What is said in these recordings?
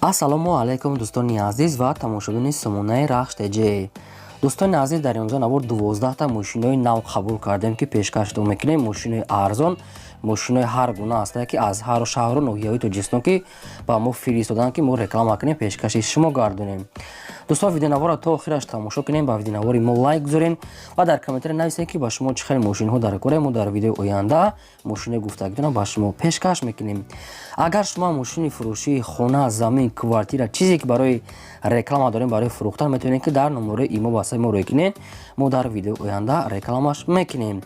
Ассалому алайкум, дӯстони азиз ва тамошобини сомонаи Рахш ТЖ. Дӯстони азиз, дар имрӯза навор 12та мошинои нав қабул кардем, ки пешкаштон мекунем. Мошинои арзон, мошинои ҳар гуна ҳастае, ки аз ҳар шаҳру ноҳияҳои Тоҷикистон ки ба мо фиристоданд, ки мо реклама кунем, пешкаши шумо гардонем. Дӯстон, видеонаворро то охираш тамошо кунем, ба видеонавори мо лайк гузорем ва дар комментария нависем, ки ба шумо чӣ хел мошинҳо дар кора. Мо дар видеои оянда мошинои гуфтагитонро ба шумо пешкаш мекунем. Агар шумо мошини фурӯшии хона, замин, квартира, чизе ки барои реклама дорем, барои фурӯхтан, метавонед, ки дар номерои имо васаи мо рӯй кунед. Мо дар видеои оянда рекламаш мекунем.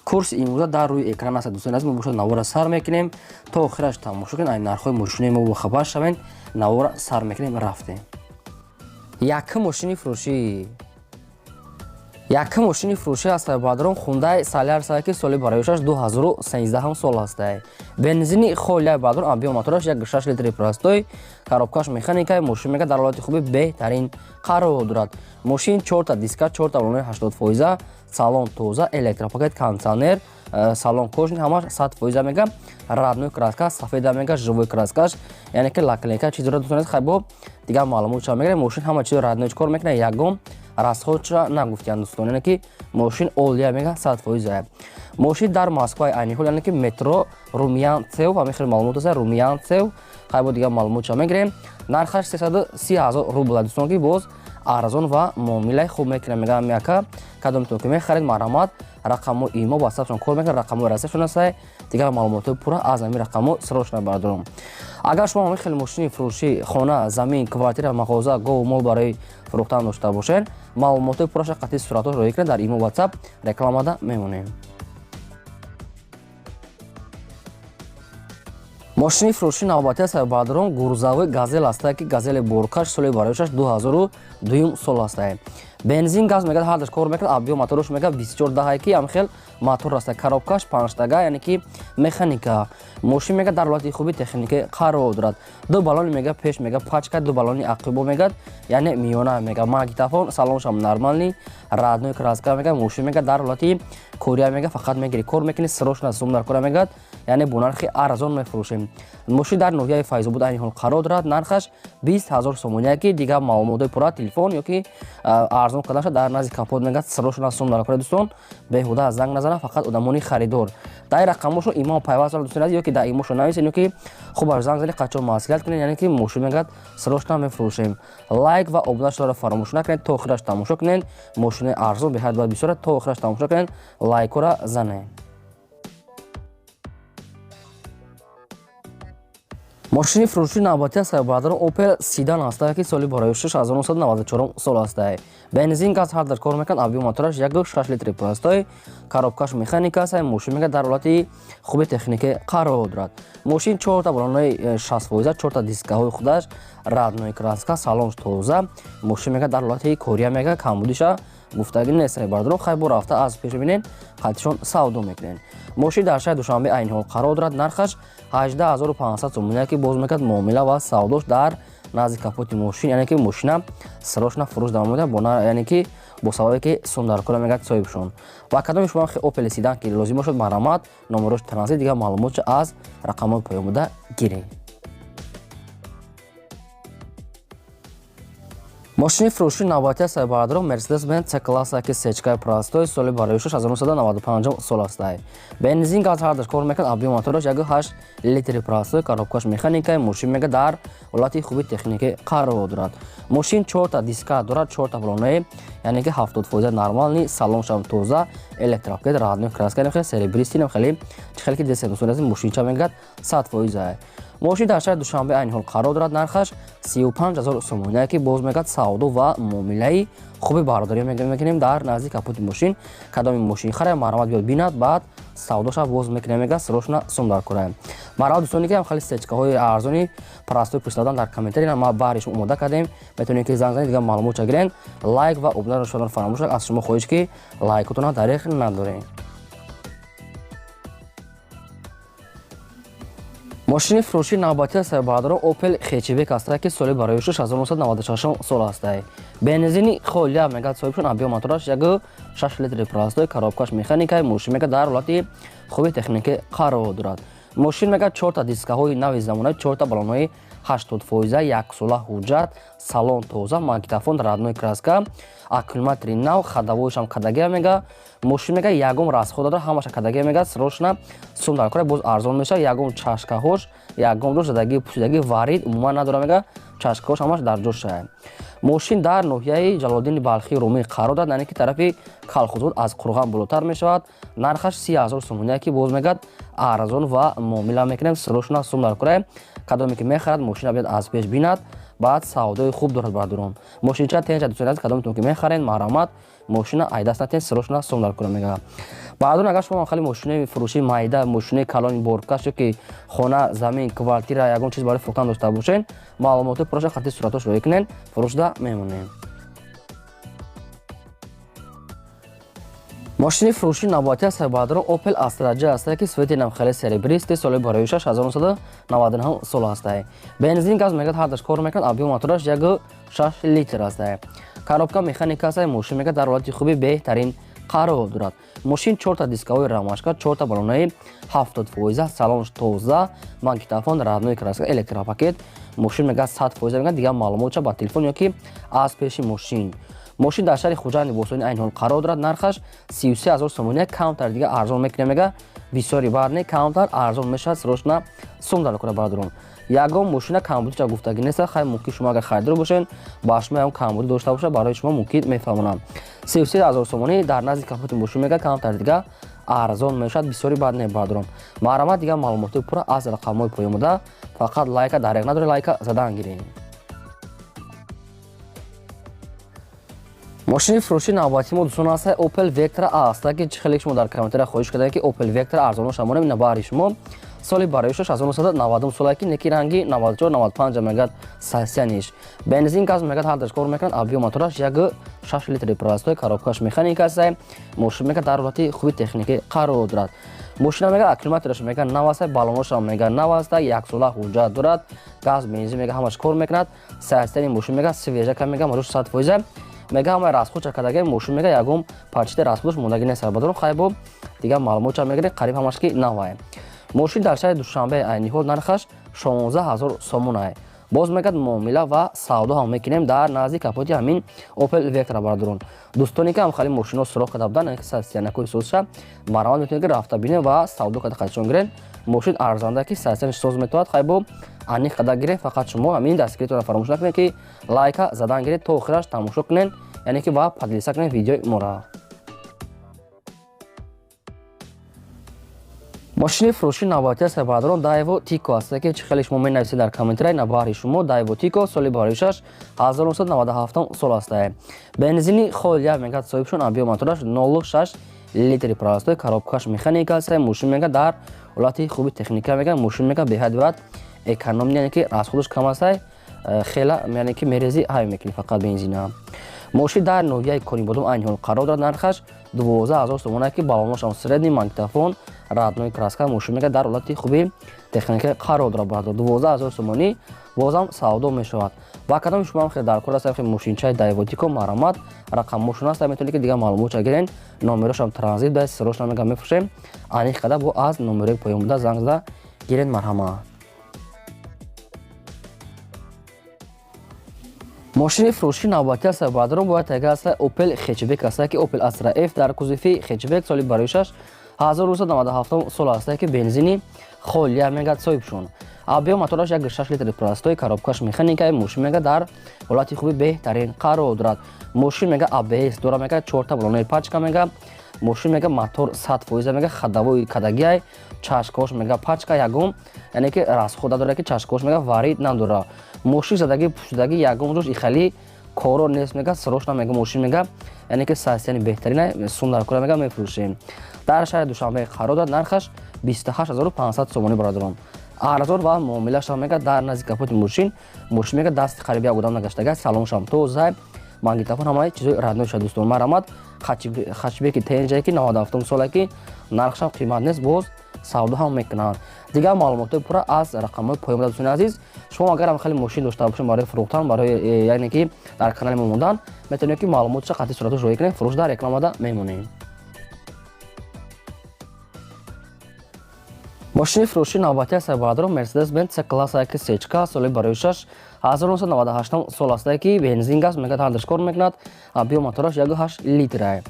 Курси имрӯза дар рӯи экран аст. Дӯстони азиз, мо бошад навора сар мекунем, то охираш тамошо кунед, ай нархҳои мошинои мо бохабар шавед. Навора сар мекунем, рафтем. Якум мошини фурӯшӣ, якум мошини фурӯшӣ аст, бародарон, Хундай Солярис, ки соли бароишаш 2013 сол ҳастай. Бензини холия, бародарон, объём мотораш 1,6 литри простой, коробкаш механика. Мошин мега дар ҳолати хуби беҳтарин қарор дорад. Мошин чорта диска, чорта балонои 80%, салон тоза, электропакет, кондиционер, салон кожаный, ҳамаш 100% мега, родной краска сафеда мега, живой краскаш, яъне ки лаклека чиз дорад. Дӯстони, хайбо дигар маълумот ча мегирем. Мошин ҳама чиз родной кор мекунад, ягон расходша нагуфтиянд, дӯстон, яъне ки мошин олия мега, 100%. Мошин дар Москваи айни ҳол, яъне ки метро Румянцев, ҳамин хел маълумот аст, Румянцев. Хайбо дигар маълумот ча мегирем. Нархаш 330 000 рубл, дӯстон, ки боз арзон ва муомилаи хуб мекунам. Мегам, яка кадомтон ки мехаред, марҳамат, рақамҳои имо ватсапшон кор мекунад, рақамҳои расияшон ҳастай. Дигар маълумотҳои пурра аз ҳамин рақамҳо сирошна, бардорам. Агар шумо ҳамин хел мошини фурӯшӣ, хона, замин, квартира, мағоза, гову мол барои фурӯхтан дошта бошед, маълумотҳои пурраша қатъи суратҳо роҳӣ кунед дар имо, ватсап, рекламада мемонем. Мошини фурӯши навбатӣ аст, бародарон, грузовой Газел ҳастае, ки Газели боркаш, соли бароишаш 2002 сол ҳастае. Бензин, газ мегӯяд, ҳардаш кор мекунад. Объём мотораш мегӯяд 24 даҳае, ки ҳам хел мотор аст. Коробкаш панҷтага, яъне ки механика. Мошин мегӯяд дар ҳолати хуби техника қарор дорад. Ду баллони мега пеш мега пачка, ду баллони ақибо мегӯяд, яъне миёна мега, магнитофон, салоншам нормальный, родной краска мега. Мошин мега дар ҳолати кория мега, фақат мегири, кор мекунӣ, срочно сум дар кора мегӯяд, яъне бо нархи арзон мефурӯшем. Мошин дар ноҳияи Файзобод айни ҳол қарор дорад. Нархаш 20 000 сомония, ки дигар маълумотҳои пурра телефон ё ки арзон карда шад дар назди капот мегӯяд, срочно сум дар кора. Дӯстон, беҳуда занг назанад, фақат одамони харидор дар рақамошон имон пайваст, дӯстон, ё ки дар имошон нависед, ё ки хубаш занг зани, қачон маслиҳат кунед, яъне ки мошин мегӯяд срочно мефурӯшем. Лайк ва обуна шударо фаромӯш накунед, то охираш тамошо кунед. Мошинои арзон беҳад бояд бисёра, то охираш тамошо кунед, лайкҳоро занед. Мошини фурӯши навбатӣ аст, бародарон, Опел Седан ҳастае, ки соли бароишаш 1994 сол ҳастае. Бензин, газ ҳар дар кор мекунад. Объём мотораш 1,6 литри простой, коробкаш механика аст. Мошин мегӯяд дар ҳолати хуби техника қарор дорад. Мошин чорта балонои 60%, чорта дискаҳои худаш, родной краска, салонш тоза. Мошин мегӯяд дар ҳолати кория мегӯяд, камбудиша гуфтагӣ нест, бародарон. Хай, бо рафта аз пеш бинед, қатишон савдо мекунед. Мошин дар шаҳри Душанбе айни ҳол қарор дорад. Нархаш 18 500 сомония, ки боз мекард муомила ва савдош дар назди капоти мошин, яъне ки мошина срочно фурӯш давом медиҳад, яъне ки бо сабабе ки сумдаркора мегӯяд соҳибшон. Ва кадоми шумо Опел Седан ки лозим бошад, марҳамат, номерош транзит, дигар маълумотша аз рақамҳои поён буда гиред. Мошини фурӯши навбатӣ аст, бародарон, Мерседес Бенз С класса, ки сечкаи простой, соли бароишаш 1995 сол ҳастае. Бензин, газ ҳардаш кор мекунад. Объём мотораш 1,8 литри простой, коробкаш механика. Мошин мега дар ҳолати хуби техникӣ қарор дорад. Мошин чорта диска дорад, чорта балонаи, яъне ки 70% нормальный, салоншам тоза, электропакет, родной краска, хеле серебристый, хеле хеле ки десен мошинча мегӯяд 100%. Мошин дар шаҳри Душанбе айни ҳол қарор дорад. Нархаш 35 000 сомония, ки боз мегӯяд савдо ва муомилаи хуби бародарӣ мекунем дар назди капоти мошин. Кадоми мошин харем, марҳамат, биёд бинад, баъд савдоша боз мекунем, мегӯяд срочно сум дар кораем. Марҳамат, дӯстоне ки хеле сечкаҳои арзони простой пурсидадан, дар комментария ма баҳри шумо омода кардем, метавонед ки занг занед, дигар маълумотша гирен. Лайк ва обунаро шударо фаромӯш. Аз шумо хоҳиш, ки лайкотона дареғ надорем. Мошини фурӯши навбатӣ аст, бародарон, Опел Хэтчбек ҳастае, ки соли бароишаш 1996 сол ҳастае. Бензини холия мегӯяд соҳибшон. Объём мотораш 1,6 литри простой, коробкаш механика. Мошин мегӯяд дар ҳолати хуби техникӣ қарор дорад. Мошин мегӯяд чорта дискаҳои нави замонави, чорта балонҳои 80%, яксола ҳуҷҷат, салон тоза, магнитофон родной краска, аккумулятори нав, ходовойшам кадагия мега. Мошин мега ягон расход дора, ҳамаша кадагия мега. Срочно сум дар кора, боз арзон мешавад. Ягон чашкаҳош, ягон ҷош задаги, пӯшидаги, варид умуман надора мега, чашкаҳош ҳамаш дар ҷоша. Мошин дар ноҳияи Ҷалолиддини Балхии Румӣ қарор дорад, яъне ки тарафи Калхозобод, аз Қурған болотар мешавад. Нархаш 30 000 сомония, ки боз мегӯяд арзон ва муомила мекунем. Срочно сум дар кора, кадоме ки мехарад, мошина биёд, аз пеш бинад, баъд савдои хуб дорад. Бардорон, мошинча тенҷа. Дӯстони азиз, кадометон ки мехарен, марҳамат, мошина айдаст натен, срочно сум дар кора мега. Баъдон, агар шумо хеле мошинаи фурӯшии майда, мошинаи калони боркаш ё ки хона, замин, квартира, ягон чиз барои фурӯхтан дошта бошен, маълумоти пурраша хати суратош роӣ кунен, фурӯшда мемонем. Мошини фурӯшии навбатӣ аст, баъдро Opel Astra J аст, ки цвети нам хеле серебристый, соли барои 1999 сол аст. Бензин, газ мегӯяд ҳардаш кор мекунад, объём мотораш 1,6 литр аст. Коробка механика аст, мошин мегӯяд дар ҳолати хуби беҳтарин қарор дорад. Мошин чорта дисковой рамашка, чорта балонаи 70%, салонш тоза, магнитофон родной краска, электропакет. Мошин мегӯяд 100% мегӯяд, дигар маълумотша ба телефон ё ки аз пеши мошин. Мошин дар шаҳри Хуҷанди Бостонӣ айни ҳол қарор дорад. Нархаш 33 000 сомония, камтар дига арзон мекунем мега, бисёри баъд не, камтар арзон мешавад. Срочно сум дар кора, бардорон. Ягон мошина камбудича гуфтагӣ нест. Хай, мумкин шумо агар харидор бошед, ба шумо ягон камбудӣ дошта бошад, барои шумо мумкин мефаҳмонам. 33 000 сомонӣ дар назди капоти мошин мега, камтар дига арзон мешавад, бисёри баъд не. Бардорон, марҳамат, дигар маълумоти пурра аз рақамҳои поён буда. Фақат лайка дареғ надоред, лайка задан гирем. Мошини фурӯшии навбатии мо, дӯстон, аст Opel Vectra аст, ки чӣ хеле шумо дар комментария хоҳиш кардем, ки Opel Vectra арзонаш амонем. Ина баҳри шумо, соли барои 1990 сола, ки неки ранги 94 95 мегӯяд состояниеш. Бензин, газ мегӯяд ҳардаш кор мекунад, объём мотораш 1,6 литри простой, коробкаш механика аст. Мошин мегӯяд дар ҳолати хуби техникӣ қарор дорад. Мошина мегӯяд аккумулятораш мегӯяд нав аст, баллоношам мегӯяд нав аст, яксола ҳуҷҷат дорад, газ, бензин мегӯяд ҳамаш кор мекунад. Состояние мошин мегӯяд свежака, мегӯяд моторш 100%, мега ҳамаи расходча кадаги. Мошин мега ягон парчита расходаш мондагӣ нест. Бадорон, хайбо, дигар маълумотча мегиред, қариб ҳамаш ки навае. Мошин дар шаҳри Душанбе айни ҳол, нархаш 16 000 сомонае. Боз мегӯяд муомила ва савдо ҳам мекунем дар назди капоти ҳамин Opel Vectra. Бардорон, дӯстоне ки ҳам хеле мошино суроғ карда буданд, состояниякои созша, марҳамат, метавонед ки рафта бинед ва савдо карда қадишон гиред. Мошин арзанда, ки состояниш соз метавад. Хайбо, аниқ қадар гиред. Фақат шумо ҳамин дастгиритонро фаромӯш накунед, ки лайка задан гиред, то охираш тамошо кунед, яъне ки ва поделиться кунед видеои моро. Мошини фурӯшии навбатӣ аст, баъдрон, Daewoo Tico аст, ки чӣ хеле шумо менависед дар комментария. На баҳри шумо Daewoo Tico, соли барои 1997 сол аст. Бензини холия мегӯяд соҳибшон, объём мотораш 0,6 литри простой, коробкаш механика аст. Мошин мегӯяд дар ҳолати хуби техника, мегӯяд мошин мегӯяд беҳад баъд эконом, яъне ки расходаш кам аст хела, яъне ки мерези ҳай мекунӣ фақат бензина. Мошин дар ноҳияи Конибодом айни ҳол қарор дорад. Нархаш 12 000 сомона, ки баллоношам средний, магнитофон родной краска. Мошин мегӯяд дар ҳолати хуби техника қарор дорад. Бардор, 12 000 сомонӣ, бозам савдо мешавад. Ва кадоми шумо ҳам хеле дар кор аст мошинчаи Daewoo Tico, марҳамат, рақамҳошон аст, метавонед ки дигар маълумотша гирен. Номерошам транзит да, срочно мега мефурӯшем. Аниқ қадар бо аз номерои поён буда занг зада гирен, марҳамат. Мошини фурӯшии навбатӣ аст, баъдрон, бояд тайга аст Opel Hatchback аст, ки Opel Astra F дар кузови Hatchback, соли барои 1997 сол аст, ки бензини холия мегӯяд соҳибшон, объём мотораш 1,6 литри простой, коробкаш механика. Мошин мега дар ҳолати хуби беҳтарин қарор дорад. Мошин мега ABS дора, мега чорта балонаи пачка, мега мошин мега мотор 100%, мега ходовой кадагиай, чашкош мега пачка, ягон яъне ки расхода дора, ки чашкош мега варид надора. Мошин задаги, пӯшидаги, ягон ҷош ихали коро нест мега. Срочно мега мошин мега, яъне ки состояни беҳтарина, сум дар кора, мега мефурӯшем. Дар шаҳри Душанбе қарор дорад, нархаш 28 500 сомонӣ, бародарон, арзон ва муомилаша мега дар назди капоти мошин. Мошин мега дасти қариби як одам нагаштага, салоншам тоза, магнитофон, ҳамаи чизои родной ша. Дӯстон, марҳамат, хачбеки тенҷае, ки 97 сола, ки нархшам қимат нест, боз савдо ҳам мекунанд. Дигар маълумотҳои пурра аз рақамҳои поён буда. Дӯстони азиз, шумо агарам хеле мошин дошта бошед барои фурӯхтан, барои яъне ки дар канали мо мондан, метавонед ки маълумотша қатъи суратош роӣ кунед, фурӯш дар рекламада мемонем. Мошини фурӯши навбатӣ аст, бародаро, Mercedes-Benz C класса ки сечка, соли барои 1998 сол аст, ки бензин, газ мегӯяд, ҳардаш кор мекунад, объём мотораш 1,8 литра,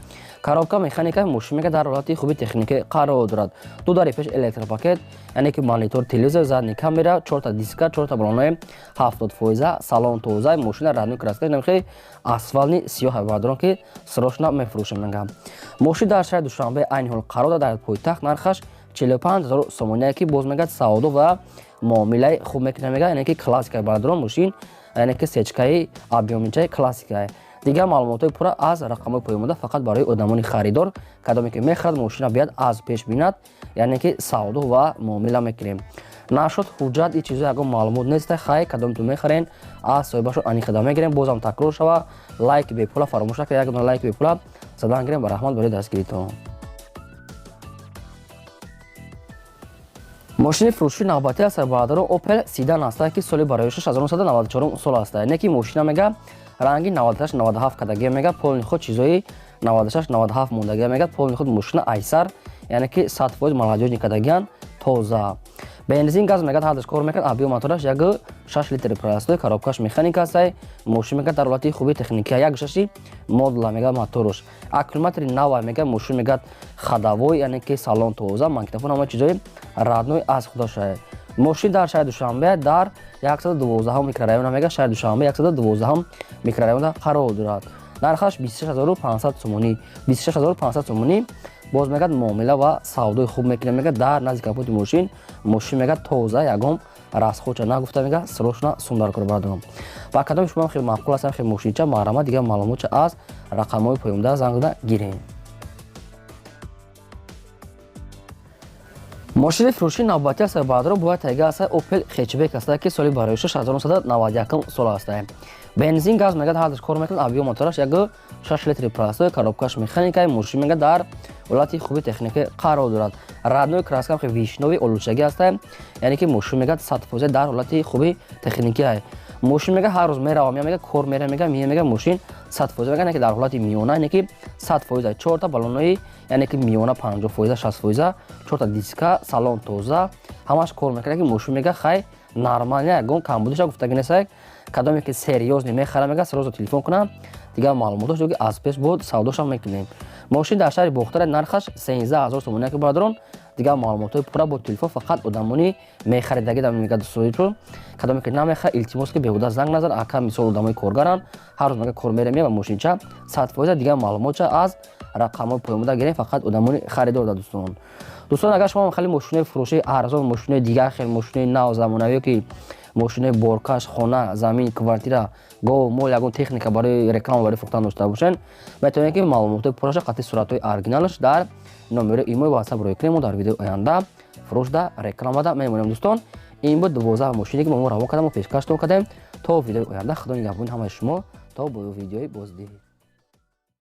коробка механика. Мошин мегӯяд, дар ҳолати хуби техникӣ қарор дорад. Ду дари пеш электропакет, яъне ки монитор, телевизор, задний камера, чорта диска, чорта балонаи 70%, салон тоза, мошина родной краска, намхи асфалтни сиёҳ, бародарон, ки срочно мефурӯшем. Мегӯям, мошин дар шаҳри Душанбе айни ҳол қарор дорад, дар пойтахт. Нархаш 45 000 сомония, ки боз мегӯяд, савдо ва муомилаи хуб мекунад, мегӯяд, яъне ки классика, бародарон, мошин, яъне ки сечкаи объёминчаи классика. Дигар маълумотҳои пурра аз рақамҳои поёнмонда. Фақат барои одамони харидор, кадоме ки мехарад, мошина биёяд, аз пеш бинад, яъне ки савдо ва муомила мекунем. Нашуд ҳуҷҷат, и чизо ягон маълумот неста. Хай, кадомтон мехарен, аз соҳибашо аниқида мегирем. Бозам такрор шава, лайк бепула фаромӯш накунед, як дона лайк бепула задан гирем. Ба раҳмат барои дастгиритон. Мошини фурӯши навбатӣ аст, бародаро, Opel седан аст, ки соли барои 1994 сол аст, не ки мошина мега ранги 96 97 кадагия, мега полный худ чизои 96 97 мондагия, мега полный худ мошина айсар, яъне ки 100% молодёжный кадагиян, тоза. Бензин, газ мегӯяд, ҳардаш кор мекунад, объём мотораш 1,6 литри, простой, коробкаш механика астай. Мошин мегӯяд, дар ҳолати хуби техника, 1,6 модула мегӯяд, моторуш аккумулятори нава, мегӯяд, мошин мегӯяд, ходовой, яъне ки салон тоза, магнитофон, ҳама чизои родной аз худоша. Мошин дар шаҳри Душанбе, дар 112 микрорайона, мегӯяд, шаҳри Душанбе, 112 микрорайонда қарор дорад. Нархаш 26500 сомонӣ, 26500 сомонӣ. Боз мегӯяд, муомила ва савдои хуб мекунем, мегӯяд. Дар назди капоти мошин, мошин мегӯяд, тоза, ягон расходча нагуфта, мегӯяд, срочно сум дар кор, бардорам. Ва кадоми шумо хеле маъқул аст хеле мошинча, маҳрама, дигар маълумотча аз рақамҳои поёнда занг зада гирем. Мошини фурӯши навбатӣ аст, бародаро, бояд тайга аст, Opel хэтчбек аст, ки соли барои 1991 сол аст. Бензин, газ мегӯяд, ҳардаш кор мекунад, объём мотораш 1,6 литри, простой, коробкаш механика. Мошин мегӯяд, дар ҳолати хуби техникӣ қарор дорад, родной краска, вишнёвый олучагӣ аст, яъне ки мошин мегӯяд, 100% дар ҳолати хуби техникӣ. Мошин мега, ҳар рӯз меравам, мега, кор мера, мега, мия, мега, мошин 100% мега, яъне ки дар ҳолати миёна, яъне ки 100%, чорта баллонои, яъне ки миёна 50%, 60%, чорта диска, салон тоза, ҳамаш кор мекунад, ки мошин мега, хай, нормально, ягон камбудиша гуфтаги нестак. Кадоме ки серьёзный мехара, мега, сразу телефон кунам, дигар маълумотош ки аз пеш буд, савдошам мекунем. Мошин дар шаҳри Бохтара, нархаш 13 000 сомони, ки бародарон, дигар маълумотҳои пурра бо телефон, фақат одамони мехаридагӣ да, мега, дӯстоитон. Кадоме ки намехар, илтимос, ки беҳуда занг назан, ака. Мисол, одамои коргаранд, ҳар рӯз мега, кор мерем, ва мошинча 100%. Дигар маълумотча аз рақамҳои поёнбуда гирем, фақат одамони харидор да. Дӯстон, агар шумо хеле мошинои фурӯшии арзон, мошинои дигар хел, мошинои нав, замонавӣ, ки мошинои боркаш, хона, замин, квартира, гов, мол, ягон техника барои реклама, барои фурӯхтан дошта бошед, метавонед, ки маълумотҳои пурраша қатъи суратҳои оригиналаш дар номери имои ватсап рӯй кунем. Мо дар видеои оянда фурӯшда, рекламада мемонем. Дӯстон, ин буд 12 мошине, ки мо равон кардам, мо пешкаштон кардем. То видеои оянда, худо нигаҳбони ҳамаи шумо, то бо видеои боздиҳӣ.